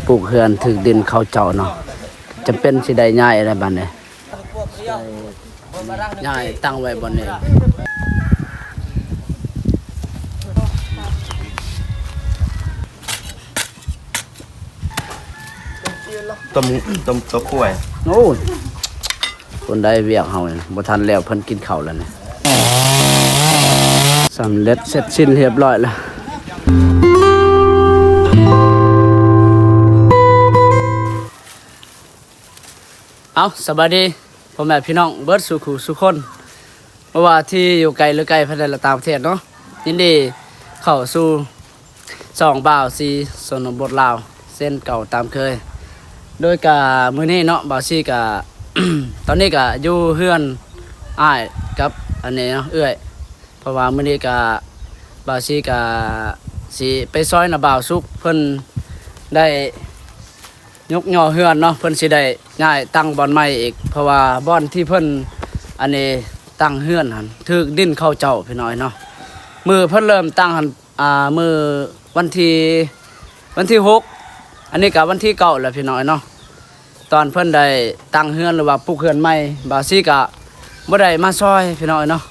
ປູກເຮືອນຖືກດິນເຂົາເຈົ້າເນາະ ຈຳເປັນຊິໄດ້ຍ້າຍແລ້ວບາດນີ້ ຍ້າຍຕັ້ງໄວ້ບ່ອນນີ້ ຕົ້ມ ຕົ້ມຕົວກ້ວຍ ໂອ້ຍ ຄົນໃດວຽກເຮົານີ້ ບໍ່ທັນແລ້ວ ເພິ່ນກິນເຂົ້າແລ້ວນີ້ ສຳເລັດເສັດສິ້ນຮຽບຮ້ອຍແລ້ວ. ເອົາ ສະບາຍດີພໍ່ແມ່ພີ່ນ້ອງເບິດສູ່ຄູ່ສູ່ຄົນ ບໍ່ວ່າທີ່ຢູ່ໄກຫຼືໃກ້ ພາຍໃນ ແລະ ຕ່າງປະເທດເນາະ ຍິນດີເຂົ້າສູ່ຊ່ອງບ່າວສີຊົນນະບົດລາວ ເຊັ່ນເກົ່າຕາມເຄີຍ. ໂດຍກະມື້ນີ້ເນາະ ບ່າວສີກະ ຕອນນີ້ກະຢູ່ເຮືອນອ້າຍກັບອັນນີ້ເນາະ ເອື້ອຍ ເພາະວ່າມື້ນີ້ກະ ບ່າວສີກະຊິໄປຊ່ອຍນະບ່າວສຸກ ເພິ່ນໄດ້ ຍົກຍໍເຮືອນເນາະ ເພິ່ນຊິໄດ້ຍ້າຍຕັ້ງບ່ອນໃໝ່ອີກ ເພາະວ່າບ່ອນທີ່ເພິ່ນ ອັນນີ້ ຕັ້ງເຮືອນຫັ້ນ ຖືກດິນເຂົາເຈົ້າ ພີ່ນ້ອງເນາະ. ມື້ເພິ່ນເລີ່ມຕັ້ງຫັ້ນ ອ່າ ມື້ວັນທີ ວັນທີຫົກ ອັນນີ້ກະວັນທີເກົ້າແລ້ວ ພີ່ນ້ອງເນາະ. ຕອນເພິ່ນໄດ້ຕັ້ງເຮືອນ ຫຼືວ່າປຸກເຮືອນໃໝ່ ບ່າວສີກະບໍ່ໄດ້ມາຊ່ອຍ ພີ່ນ້ອງເນາະ.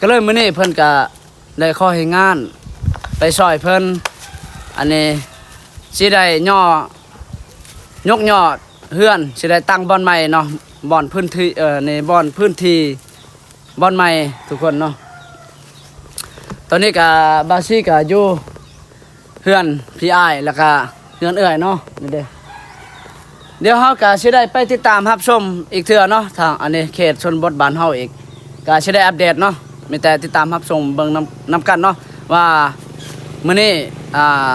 ກະເລີຍມື້ນີ້ເພິ່ນກະ ໄດ້ຂໍໃຫ້ງານໄປຊ່ອຍເພິ່ນ ອັນນີ້ຊິໄດ້ຍໍ້ ຍົກຍໍ້ເຮືອນ ຊິໄດ້ຕັ້ງບ່ອນໃໝ່ເນາະ ບ່ອນພື້ນທີ່ ເອີ ໃນບ່ອນພື້ນທີ່ບ່ອນໃໝ່ທຸກຄົນເນາະ. ຕອນນີ້ກະບ່າວສີກະຢູ່ເຮືອນພີ່ອ້າຍ ແລ້ວກະເຮືອນເອື້ອຍເນາະ ນີ້ເດ້. ດຽວເຮົາກະຊິໄດ້ໄປຕິດຕາມຮັບຊົມອີກເທື່ອເນາະ ທາງອັນນີ້ເຂດຊົນນະບົດບ້ານເຮົາອີກ ກະຊິໄດ້ອັບເດດເນາະ. ມີແຕ່ຕິດຕາມຮັບຊົມເບິ່ງນຳ ນຳກັນເນາະ ວ່າມື້ນີ້ ອ່າ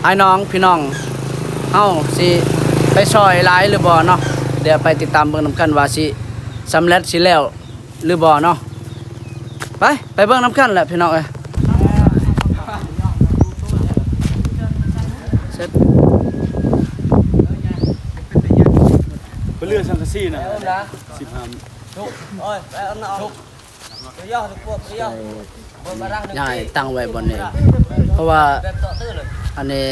ອ້າຍນ້ອງພີ່ນ້ອງເຮົາຊິໄປຊ່ອຍຫຼາຍຫຼືບໍ່ເນາະ. ດຽວໄປຕິດຕາມເບິ່ງນຳກັນວ່າຊິສຳເລັດ ຊິແລ້ວ ຫຼືບໍ່ເນາະ. ໄປ ໄປເບິ່ງນຳກັນແຫຼະພີ່ນ້ອງເອີຍ. ເສດ ເປັນເລື່ອງສັງກະສີນະ ສິບຫ້າ ຍ້າຍຕັ້ງໄວ້ບ່ອນນີ້ ເພາະວ່າອັນນີ້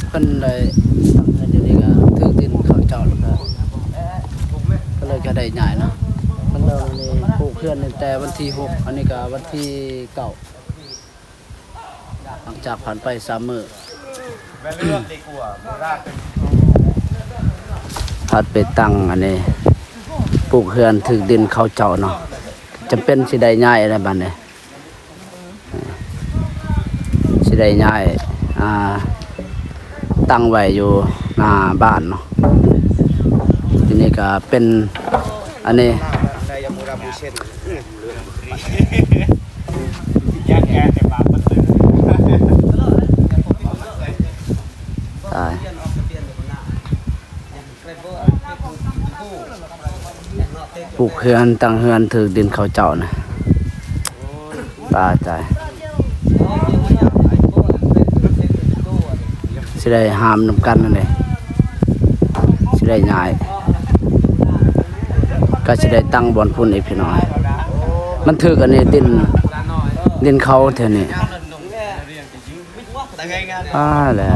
ເພິ່ນໄດ້ຕັ້ງເຮືອນຢູ່ນີ້ກະຖືກດິນເຂົາເຈົ້າ ແລ້ວກະ ກະເລີຍກະໄດ້ຍ້າຍເນາະ. ເພິ່ນເລີ່ມນີ້ປູກເຮືອນຕັ້ງແຕ່ວັນທີຫົກ ອັນນີ້ກະວັນທີເກົ້າ ຫຼັງຈາກຜ່ານໄປສາມມື້ ພັດໄປຕັ້ງອັນນີ້ ປູກເຮືອນຖືກດິນເຂົາເຈົ້າເນາະ ຈຳເປັນຊິໄດ້ຍ້າຍແລ້ວບາດນີ້ ຊິໄດ້ຍ້າຍ ອ່າ ຕັ້ງໄວ້ຢູ່ໜ້າບ້ານເນາະ. ທີນີ້ກະເປັນອັນນີ້ ຕາຍ ປູກເຮືອນ ຕັ້ງເຮືອນ ຖືກດິນເຂົາເຈົ້ານະ ຕາຍ ຕາຍ. ຊິໄດ້ຫາມນຳກັນຫັ້ນເດ້ ຊິໄດ້ຍ້າຍ ກະຊິໄດ້ຕັ້ງບ່ອນພຸ້ນອີກ ພີ່ນ້ອງ. ມັນຖືກອັນນີ້ ດິນ ດິນເຂົາແຖວນີ້ ອ່າ ແຫຼະ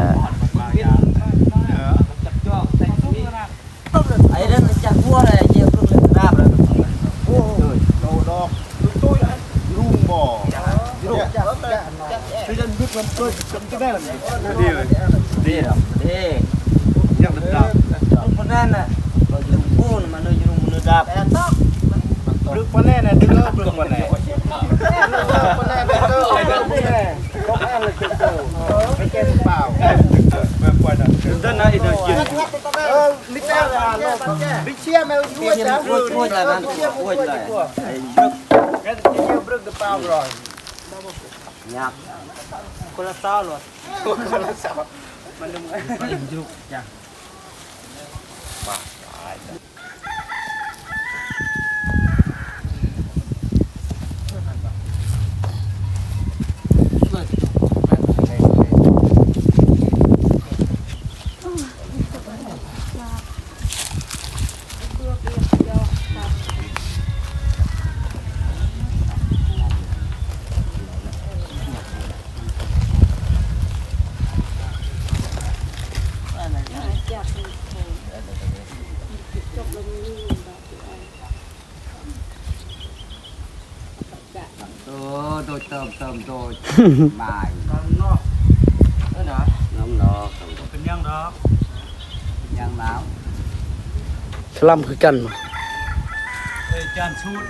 ເຕີມໂຕມາຍ ນ້ຳນອກ ເອີນະ ນ້ຳນອກ ເປັນຫຍັງດອກ ຫຍັງໜາວ ສະລຳຄືກັນ ເອີ ຈານສູດ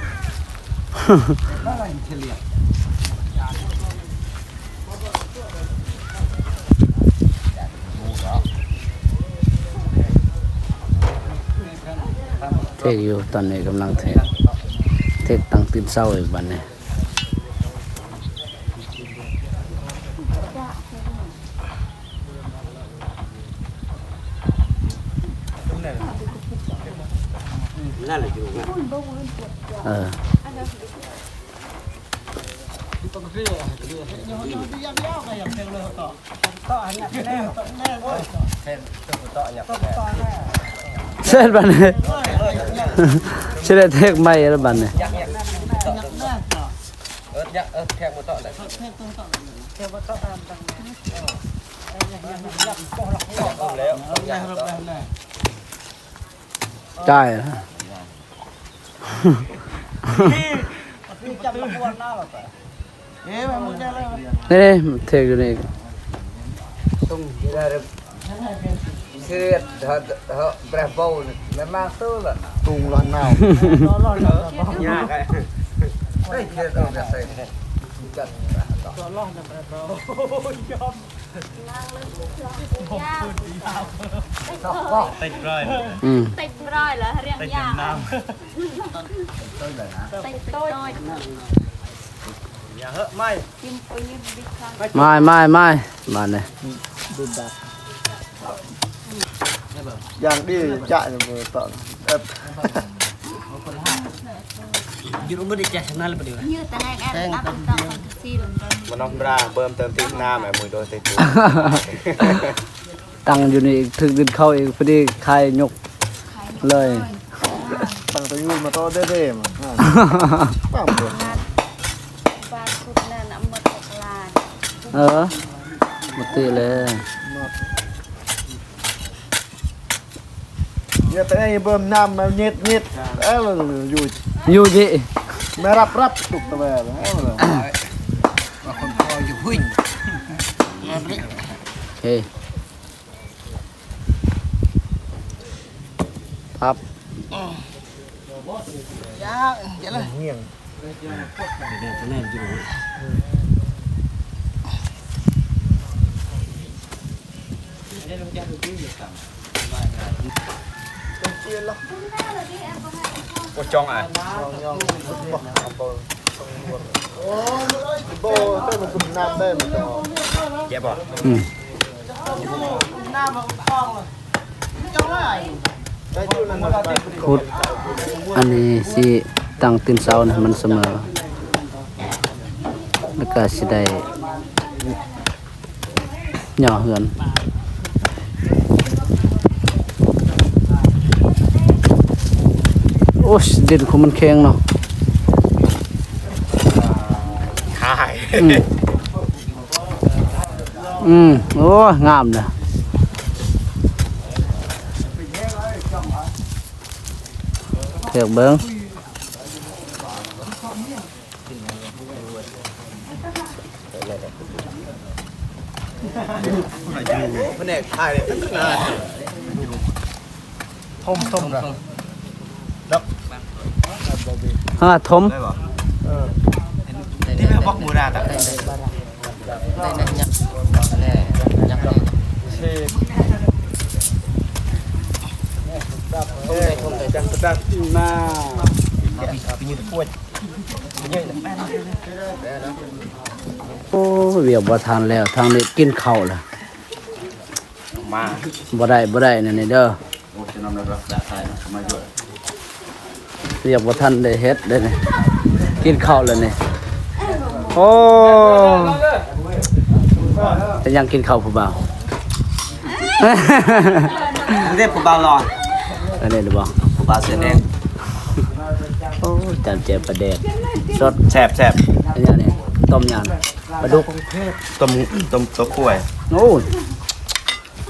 ອາຫານເສຍຫຼຽນ ເທກຢູ່ ຕອນນີ້ກຳລັງເທກ ເທກຕັ້ງຕື່ນເຊົ້າອີກບັດນີ້. ເອີ ເສັດບັດນີ້ ຊິໄດ້ເທກໃໝ່ແລ້ວບັດນີ້. ເອີ ຢາກ ເອີ ແທກບໍ່ເຕາະໄດ້ ແທກບໍ່ເຕາະ ແລ້ວ ຈ່າຍ ນີ້ ເທກຢູ່ນີ້ ເຕັມຮ້ອຍ ອືມ ເຕັມຮ້ອຍແລ້ວ ຮຽງຍາວ ເຕັມໂຕຍ ຢ່າເຫາະ ໄໝ້ ມາຍ ມາຍ ມາຍ ມາຍ ບາດນີ້ ຢ່າງດີຈະເປີດຕອນ ເອີ ຢູທູບບໍ່ໄດ້ຈັດຂະໜາດລະປະເດ ມານອກດາເບິ່ມເຕີມຕີນນ້ຳ ແມ່ນ ມືໂດຍເຕະ ຕັ້ງຢູ່ນີ້ ຖືກດິນເຂົ້າອີກ ພໍດີຂາຍຍົກເລີຍ ຕັ້ງແຕ່ຢູ່ມາຕໍ່ເດ້ໆ ມາ ຕາມເດີມ ບາດຄຸດນັ້ນນະ ໝົດຫົກລ້ານ ເອີ ໝົດຕິເລີຍ ໝົດ ເຍາະແຕ່ເບິ່ມນ້ຳມາເຫງັດໆ ເອີ ຢູ່ ຢູ່ຕິ ແມ່ຮັບໆ ທຸກຕະແວ ເອີ ວ່າຄົນພໍ່ຢູ່ພຸ້ນ ເອີ ປັບ ຢ່າ ຢ່າເລີຍ ໂອ້ ຈ້ອງອາຍ ເຈັບບໍ່? ອືມ ຂຸດ ອັນນີ້ຊິຕັ້ງຕື່ນເຊົ້າໃຫ້ມັນສະເໝີ ແລ້ວກະຊິໄດ້ຫຍໍ້ເຮືອນ. ໂອ້ຍ ດິນຂອງມັນແຂງເນາະ ຄາຍ ອືມ ອືມ ໂອ້ຍ ງາມເດ້ ເທກເບິ່ງ ພະແນກຖ່າຍເລີຍ ທົມ ທົມນະ ເນາະ ຮະ ທົມ ເອີ ທີ່ແມ່ນບັກໝູນາຕະ ໄດ້ ໄດ້ ໄດ້ ຍັກ ແນ່ ຍັກ ເຊ ເອີ ຈັກສະດັດມາ ໂອ້ ວຽກບໍ່ທັນແລ້ວ ທາງນີ້ກິນເຂົ້າລະ ມາ ບໍ່ໄດ້ ບໍ່ໄດ້ ແນວນີ້ເດີ ວຽກບໍ່ທັນໄດ້ເຮັດເດ້ນີ້ ກິນເຂົ້າແລ້ວນີ້ ໂອ້ ເປັນຫຍັງກິນເຂົ້າຜູ້ບ່າວ ເດ້ຜູ້ບ່າວຫຼໍ່ ອັນນີ້ບໍ່ ຜູ້ບ່າວເສື້ອແດງ ໂອ້ ຈຳແຈ່ວປາແດກສົດ ແຊບໆ ອັນນີ້ ຕົ້ມຫຍັງ ປາດຸກ ຕົ້ມ ຕົ້ມຕົວກ້ວຍ ໂອ້ຍ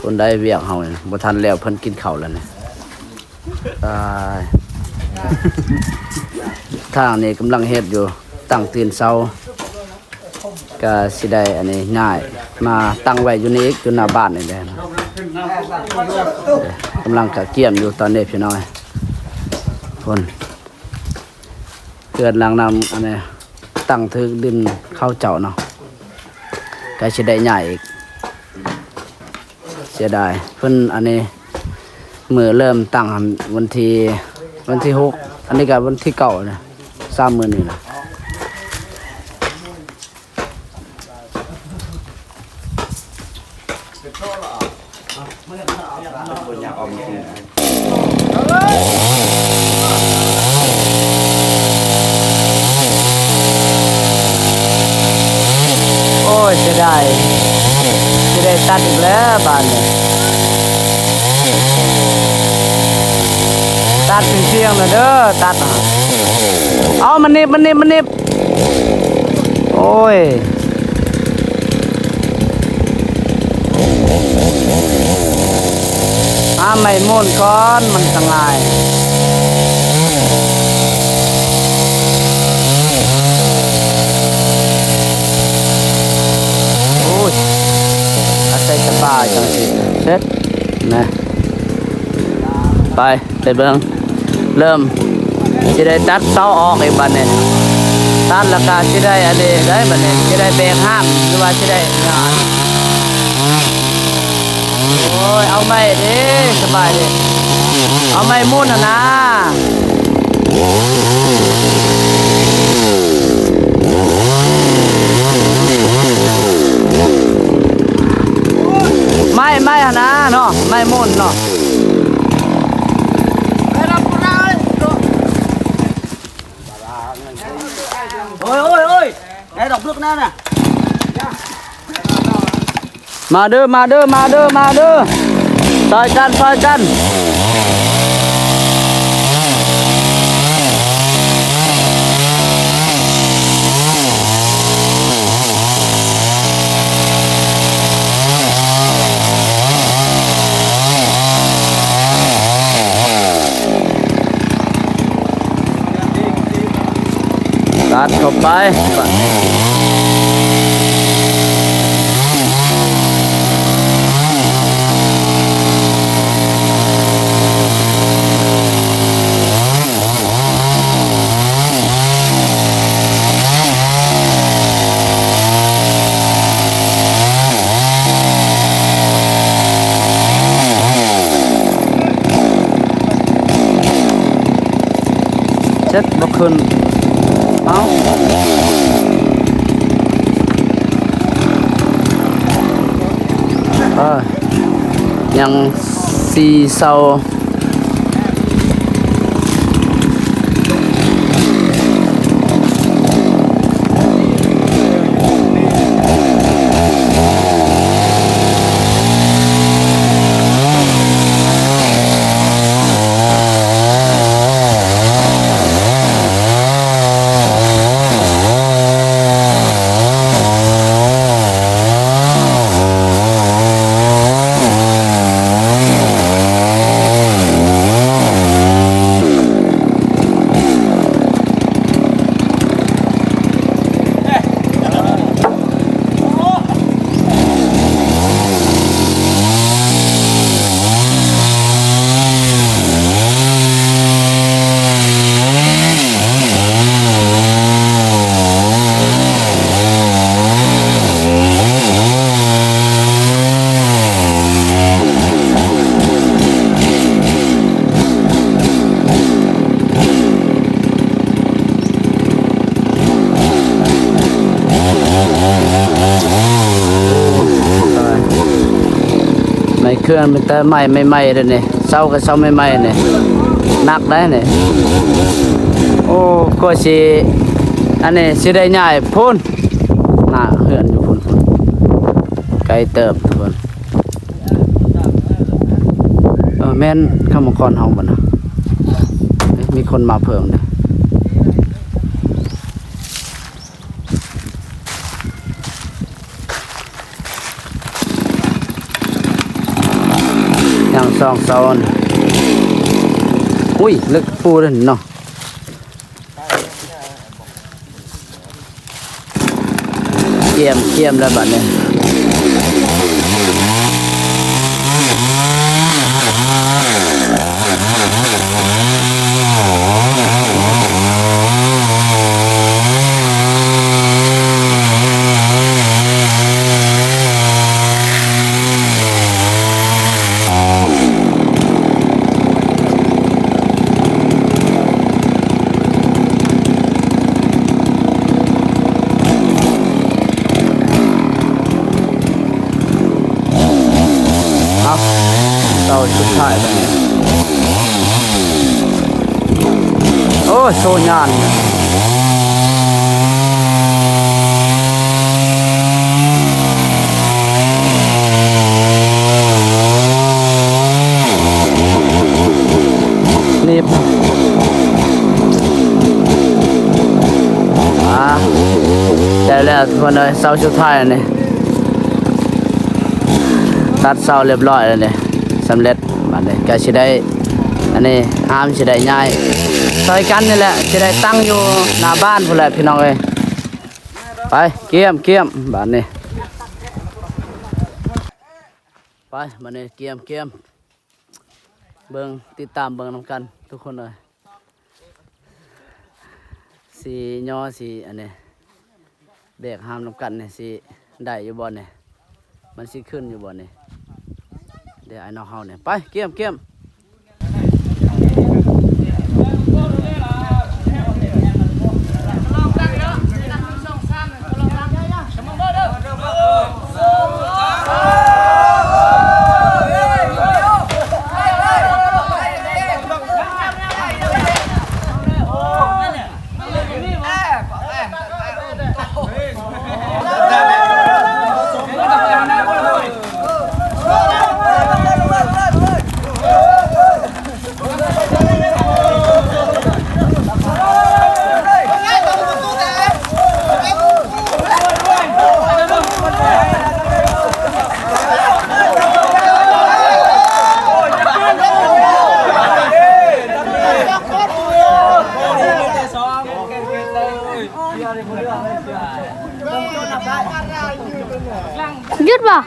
ຄົນໃດວຽກເຮົານີ້ ບໍ່ທັນແລ້ວ ເພິ່ນກິນເຂົ້າແລ້ວນີ້ ຕາຍ ທາງນີ້ກຳລັງເຮັດຢູ່ ຕັ້ງຕີນເສົາ ກະຊິໄດ້ອັນນີ້ຍ້າຍມາຕັ້ງໄວ້ຢູ່ນີ້ອີກ ຢູ່ໜ້າບ້ານນີ້ແຫຼະ. ກຳລັງກະກຽມຢູ່ຕອນນີ້ພີ່ນ້ອງ. ພຸ້ນ ເຮືອນຫຼັງນຳ ອັນນີ້ ຕັ້ງຖືກດິນເຂົາເຈົ້າເນາະ ກະຊິໄດ້ຍ້າຍອີກ. ເສຍດາຍ ເພິ່ນອັນນີ້ ມື້ເລີ່ມຕັ້ງຫັ້ນວັນທີ ວັນທີຫົກ ອັນນີ້ກະວັນທີເກົ້ານະ ສາມມື້ນີ້ນະ. ໂອ້ຍ ເສຍດາຍ ຊິໄດ້ຕັດອີກແລ້ວບາດນີ້ ຕັດເປັນຊ່ຽງແລ້ວເດີ ຕັດ ເອົາ ມັນໜິບ ມັນໜິບ ມັນໜິບ. ໂອ້ຍ ຫາໄມ້ໂມນກ່ອນ ມັນຈັ່ງງ່າຍ. ໂອ້ຍ ອາໄສສະບາຍຈັ່ງຊີ້ ເສັດນະ ໄປ. ໄປເບິ່ງ ເລີ່ມຊິໄດ້ຕັດເສົາອອກອີກບາດນີ້ ຕັດແລ້ວກະຊິໄດ້ອັນນີ້ໄດ໋ ບາດນີ້ ຊິໄດ້ແບກຫາມ ຫຼືວ່າຊິໄດ້ຫຍັງ. ໂອ້ຍ ເອົາໄມ້ເດ້ ສະບາຍເດ້ ເອົາໄມ້ໝູນຫັ້ນນາ ໄມ້ ໄມ້ຫັ້ນນາເນາະ ໄມ້ໝູນເນາະ. ໂອ້ຍ ໂອ້ຍ ໂອ້ຍ ໄດ້ດອກບຶກນັ້ນນະ. ມາເດີ ມາເດີ ມາເດີ ມາເດີ ຊ່ອຍກັນ ຊ່ອຍກັນ. ຕັດເຂົ້າໄປ ເຈັດບໍ່ຂຶ້ນ ເອົ້າ ເອີ ຍັງສີ່ເສົາ. ໄມ້ເຄື່ອງ ມີແຕ່ໄມ້ໃໝ່ໆເດ້ນີ້ ເສົາກໍເສົາໃໝ່ໆນີ້ ໜັກໄດ໋ນີ້. ໂອ້ ກວ່າຊິ ອັນນີ້ຊິໄດ້ຍ້າຍພຸ້ນ ໜ້າເຮືອນຢູ່ພຸ້ນ ພຸ້ນ ໄກເຕີບພຸ້ນ. ເອີ ແມ່ນຄຳມະກອນເຮົາບໍ່ນະ? ເອີ ມີຄົນມາເພີ່ມເດ້. ຍັງສອງເສົານີ້ ອຸ້ຍ ເລິກປູເດ້ເນາະ. ກຽມ ກຽມແລ້ວບັດນີ້. ເອົາ ເສົາສຸດທ້າຍບາດນີ້. ໂອ້ຍ ໂຊຍານ ໜີບ ອ່າ ໄດ້ແລ້ວທຸກຄົນເອີຍ ເສົາສຸດທ້າຍແລ້ວນີ້ ຕັດເສົາລຽບຮ້ອຍແລ້ວນີ້ ສຳເລັດ. ບາດນີ້ກະຊິໄດ້ ອັນນີ້ ຫາມຊິໄດ້ຍ້າຍຊ່ອຍກັນນີ້ແຫຼະ ຊິໄດ້ຕັ້ງຢູ່ໜ້າບ້ານພຸ້ນແຫຼະພີ່ນ້ອງເອີຍ. ໄປ ກຽມ ກຽມ ບາດນີ້ ໄປ ບາດນີ້ ກຽມ ກຽມ ເບິ່ງ ຕິດຕາມເບິ່ງນຳກັນທຸກຄົນເອີຍ. ຊິຍໍ ຊິອັນນີ້ ແບກຫາມນຳກັນນີ້ ຊິໄດ້ຢູ່ບໍ່ນີ້? ມັນຊິຂຶ້ນຢູ່ບໍ່ນີ້? ເດ້ ອ້າຍນ້ອງເຮົານີ້ ໄປ ກຽມ ກຽມ. ຢຸດບໍ່?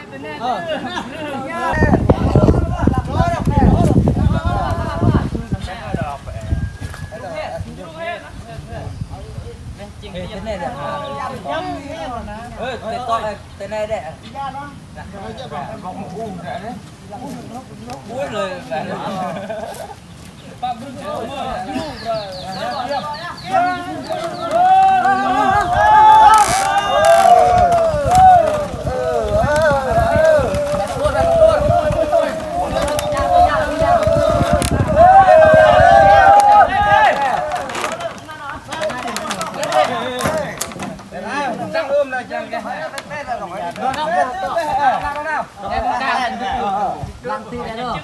ເອີ ເຕະຕໍ່ ເຕະໃນແດ່ ໂອ້ຍເລີຍ. ຫຼັງຕີໄດ້ເນາະ.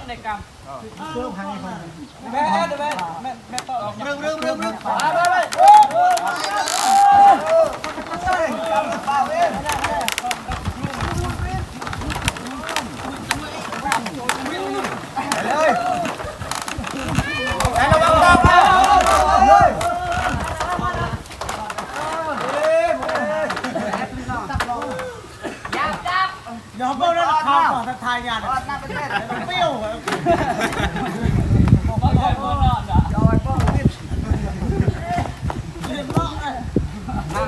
ຢ່າເວົ້ານຳເຂົາ ຖ້າຖ່າຍງານ ປີ້ວ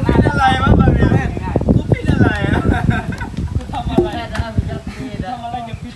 ເປັນອະໄລວະ ບາດນີ້ ກູເປັນອະໄລ ທຳອະໄລ ທຳອະໄລຢ່າຜິດ.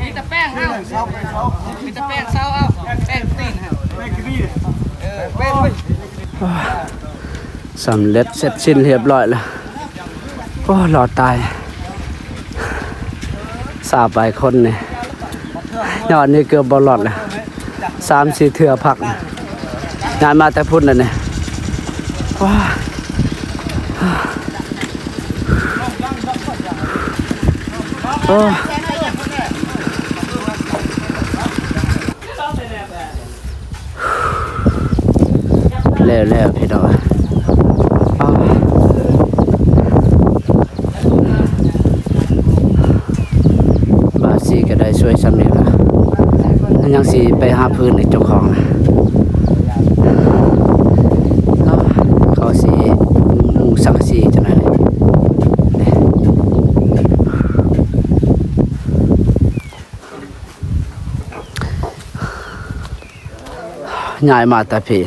ມີແຕ່ແປ້ງເອົາ ມີແຕ່ແປ້ງເອົາ ແປ້ງຕີນຫັ້ນ ເອີ ແປ້ງ ສຳເລັດເສັດສິ້ນຮຽບຮ້ອຍແລ້ວ. ໂອ້ ລອດຕາຍ ຊາວປາຍຄົນນີ້ ຍອດນີ້ເກືອບບໍ່ລອດແລ້ວ ສາມສີ່ເທື່ອພັກ ຍ້າຍມາແຕ່ພຸ້ນແລ້ວນີ້ ວ້າ ໂອ້ ແລ້ວໆ ພີ່ນ້ອງ ອ້າ ບາດຊິກໍໄດ້ຊ່ວຍຊ່ຳນີ້ລະ ຍັງຊິໄປຫາພື້ນໃຫ້ເຈົ້າຂອງນະ ເຂົາຊິມຸງສັງກະສີຈັ່ງໃດ ຍ້າຍມາແຕ່ພີ້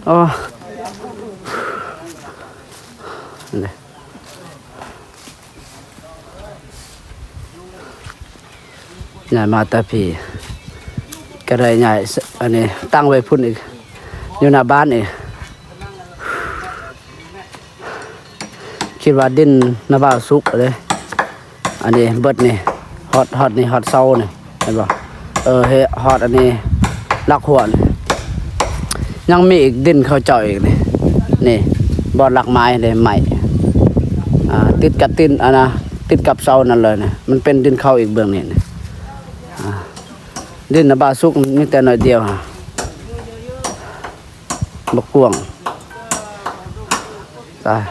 ໂອ້ ຍ້າຍມາແຕ່ພີ້ ກໍໄດ້ຍ້າຍ ອັນນີ້ ຕັ້ງໄວ້ພຸ້ນອີກ ຢູ່ໜ້າບ້ານອີກ. ຄິດວ່າດິນນາບ່າວສຸກເດ້ ອັນນີ້ເບິດນີ້ ຮອດ ຮອດນີ້ ຮອດເສົານີ້ ເຫັນບໍ່? ເອີ ເຮັດຮອດອັນນີ້ ຫຼັກຫົວນີ້ ຍັງມີອີກດິນເຂົາເຈົ້າອີກນີ້ ນີ້ ບ່ອນຫຼັກໄມ້ເດ້ ໄມ້ ອ່າ ຕິດກັບຕີນ ອັນນະ ຕິດກັບເສົານັ້ນເລີຍນີ້ ມັນເປັນດິນເຂົາອີກເບື້ອງນີ້ນີ້ ອ່າ ດິນນາບ່າວສຸກມີແຕ່ໜ້ອຍດຽວ ບັກກວາງ ຕາຍ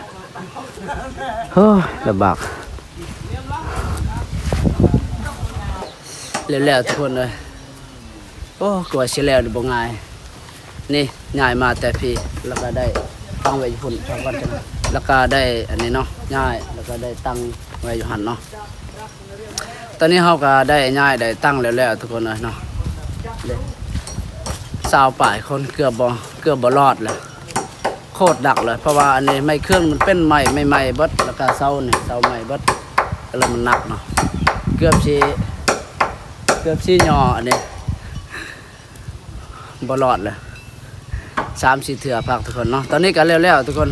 ໂອ້ຍ ລຳບາກ ແລ້ວໆ ທຸກຄົນເອີຍ ໂອ້ ກວ່າຊິແລ້ວນີ້ບໍ່ງ່າຍ ນີ້ ຍ້າຍມາແຕ່ພີ້ ແລ້ວກໍໄດ້ຕັ້ງໄວ້ຢູ່ພຸ້ນ ພັກກ່ອນ ແລ້ວກໍໄດ້ອັນນີ້ເນາະ ຍ້າຍ ແລ້ວກໍໄດ້ຕັ້ງໄວ້ຢູ່ຫັ້ນເນາະ. ຕອນນີ້ເຮົາກໍໄດ້ຍ້າຍໄດ້ຕັ້ງແລ້ວໆ ທຸກຄົນເອີຍເນາະ ຊາວປາຍຄົນ ເກືອບບໍ່ ເກືອບບໍ່ລອດແລ້ວ ໂຄດໜັກເລີຍ ເພາະວ່າອັນນີ້ໄມ້ເຄື່ອງມັນເປັນໄມ້ໃໝ່ໆເບິດ ແລ້ວກໍເສົານີ້ເສົາໃໝ່ເບິດ ກໍເລີຍມັນໜັກເນາະ ເກືອບຊິ ເກືອບຊິຫຍໍ້ ອັນນີ້ບໍ່ລອດແລ້ວ ສາມສີ່ເທື່ອພັກ ທຸກຄົນເນາະ. ຕອນນີ້ກໍແລ້ວໆ ທຸກຄົນ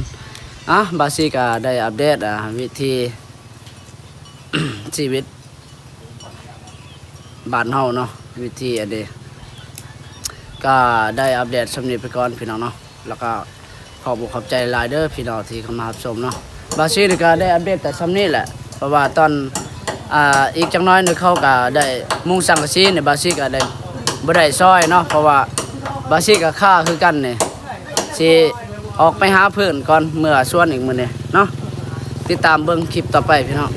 ອ່ະ ບາຊີກໍໄດ້ອັບເດດ ອ່າ ວິທີ ຊີວິດບ້ານເຮົາເນາະ ວິທີອັນນີ້ ກະໄດ້ອັບເດດຊ່ຳນີ້ໄປກ່ອນພີ່ນ້ອງເນາະ ແລ້ວກະຂອບອົກຂອບໃຈຫຼາຍເດີພີ່ນ້ອງທີ່ເຂົ້າມາຮັບຊົມເນາະ ບາຊີນີ້ກະໄດ້ອັບເດດແຕ່ຊ່ຳນີ້ແຫຼະ ເພາະວ່າຕອນ ອ່າ ອີກຈັກໜ້ອຍໜຶ່ງເຂົາກະໄດ້ມຸງສັງກະສີນີ້ ບາຊີກະໄດ້ ບໍ່ໄດ້ຊ່ອຍເນາະ ເພາະວ່າບາຊີກະຄາຄືກັນນີ້ ຊິອອກໄປຫາເພື່ອນກ່ອນ ເມືອສວນອີກມື້ນີ້ເນາະ ຕິດຕາມເບິ່ງຄລິບຕໍ່ໄປພີ່ນ້ອງ.